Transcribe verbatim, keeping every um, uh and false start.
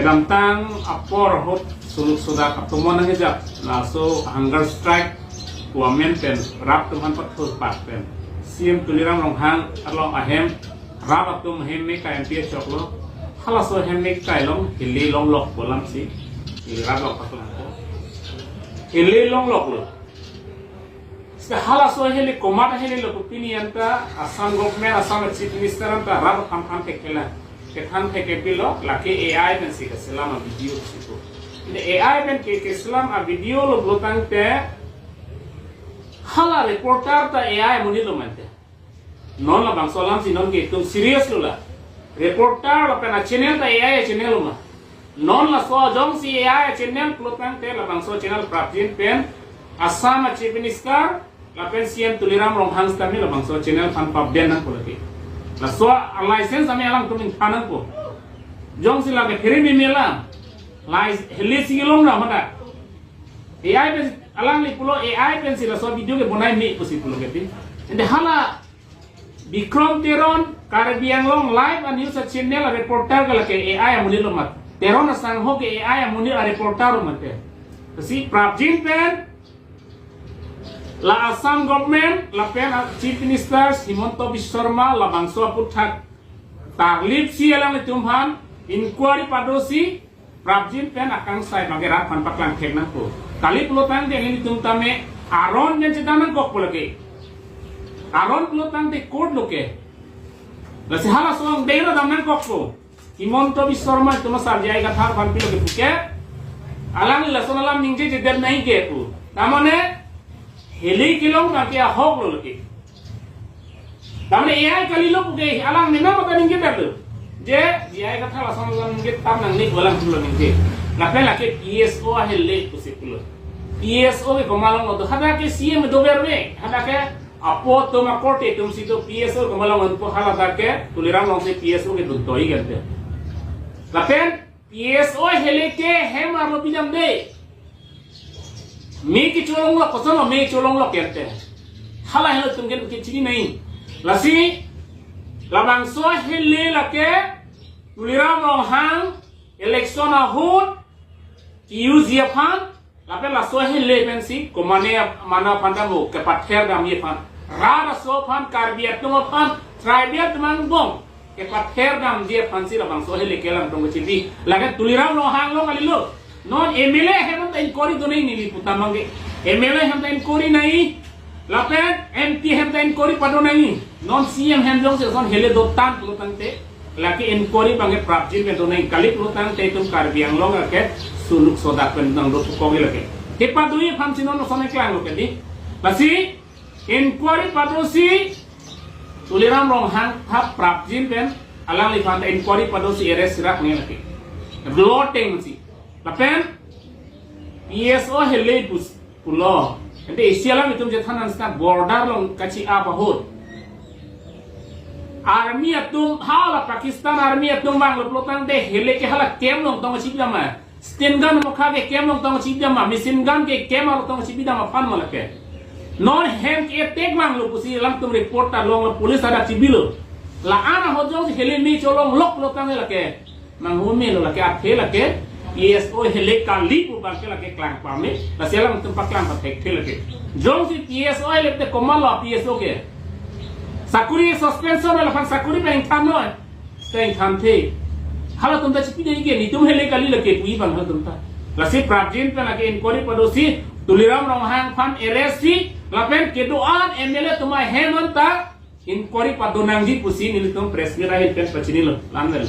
Kedamtang apor ahut suluk sodak atum nangkejap, laso hunger strike pu amen pen rat atum aphan pathurpak pen C M Tuliram Ronghang along ahem, rat atum ahem me kai M P achoklo, halaso ahem me kai along hili longlok pu alamsi ili rat along paklangpo. Hili longloklo. Seta halaso ahili komat ahililo pu pini anta Assam government, Assam Chief Minister anta rat aphan than thekthelang. Kethan thekthepilo, lake A I pensi keselam a-video si pu. Ini A I pen ke keselam a-video lo pulo tangte, hala reporter ta A I amonit lo mante. Non labangso alamsi non ke itum serious lo la. Reporter lapen a-channel ta A I a-channel lo ma. Non laso jongsi A I a-channel pulo tangte labangso channel prapjin pen Assam a-Chief Minister lapen C M Tuliram Ronghang sitame labangso channel aphan pa-ban nangpo lake. Laso a-license tame alangtum ingthan nangpo. Jongsi lake phere meme alam, lai hili si long ra mada. A I pen alangli pulo, A I pensi laso video ke bonai me pusi pulo ke ti. Ante hala Bikram Teron, Karbi Anglong Live a-news a-channel a-reporter ke lake A I amonit lo mat. Teron asangho ke A I amonit a-reporter lo mate. Si prapjin pen la Assam government lapen a-Chief Minister Himanta Biswa Sarma labangso aputhak tarlip si alanglitum aphan inquiry padosi prapjin pen akangsai bangke rat aphan paklang thek nangpo. Kali pulo tangte nelitum tame aron pen chedam nangkokpo lake. Aron pulo tangte court lo ke. Lasi halaso angdeng ra dam nangkokpo. Himanta Biswa Sarma itum asar J I Kathar aphan pilo ke puke. Alangli lason alam ningjejedet nangji ke pu. Tamane hili kelong bangke ahok lo lake. Tamane A I kalilo puke alang mena mata ningjedet lo. Je, J I Kathar lason alam ningje tam nangne pu alang pulo ningje. Lapen lake P S O ahele pusi pulo. P S O ke komat along lo do, hadak ke C M dover me, hadak ke apo atum akorte atum si do, P S O komat along lo do pu hala dak ke Tuliram along si P S O ke dun toi kan te. Lapen P S O ahele ke hem arlo pidamde. Me kecholonglok, kosonlo me kecholonglok kerte. Hala helo atum ke kechini nai. Lasi labangso ahele lake Tuliram Ronghang election ahut ke-uji aphan, lapen laso ahele pensi komatne mana aphan dam, kepather damji aphan, rat aso aphan, Karbi atum aphan, tribal atum angbong kepather damji aphansi labangso ahele kelang tong kechibi. Lake Tuliram Ronghang along kalilo. Non M L A ahem ta inquiry do nangji neli puta mangke. M L A ahem ta inquiry nangji. Lapen M P ahem ta inquiry pado nangji. Non C M ahem jongsi lason hele dotan pulo tangte, lake inquiry bangke prapjin pen do nangji. Kali pulo tangte itum Karbi Anglong ke suluk sodak pen nang do tukong lake. Kepadoji aphansi non lason keklanglo ke di. Lasi inquiry padosi Tuliram Ronghang thap prapjin pen alangliphan ta inquiry padosi arrest rak nge lake. Blood tank si. Lapen P S O ahele pus pulo. Ante isi alam itum chethan an sita border along kachi-ap ahut, army atum hala Pakistan army atum vanglo pulo tangte hele ke hala camp along tong chipdam ma. Stun gun mokha ke camp along tong chipdam ma, machine gun ke camp along tong chipdam aphan ma lake. Non hem ke attack vanglo pusi alangtum report ta longlo, police hadak chibilo. La-an ahut jongsi hele me cholonglok lo tang lake. Manghu melo lake, athe lake P S O ahele kali pu bangke lake klang pame. Lasi alangtum paklang pathekthe lake. Jongsi P S O ahele te komatlo P S O ke. Sakuri suspension laphan sakuri pen ingthan noi. Teng thanthe. Halatum ta chipidamji ke, netum hele kali lake puji abang halatum ta. Lasi prapjin pen lake inquiry padosi Tuliram Ronghang aphan arrest si, lapen kedo-an M L A atum ahem anta inquiry pado nangji pusi nelitum press meet ahil pen pachinilo. Lang vel.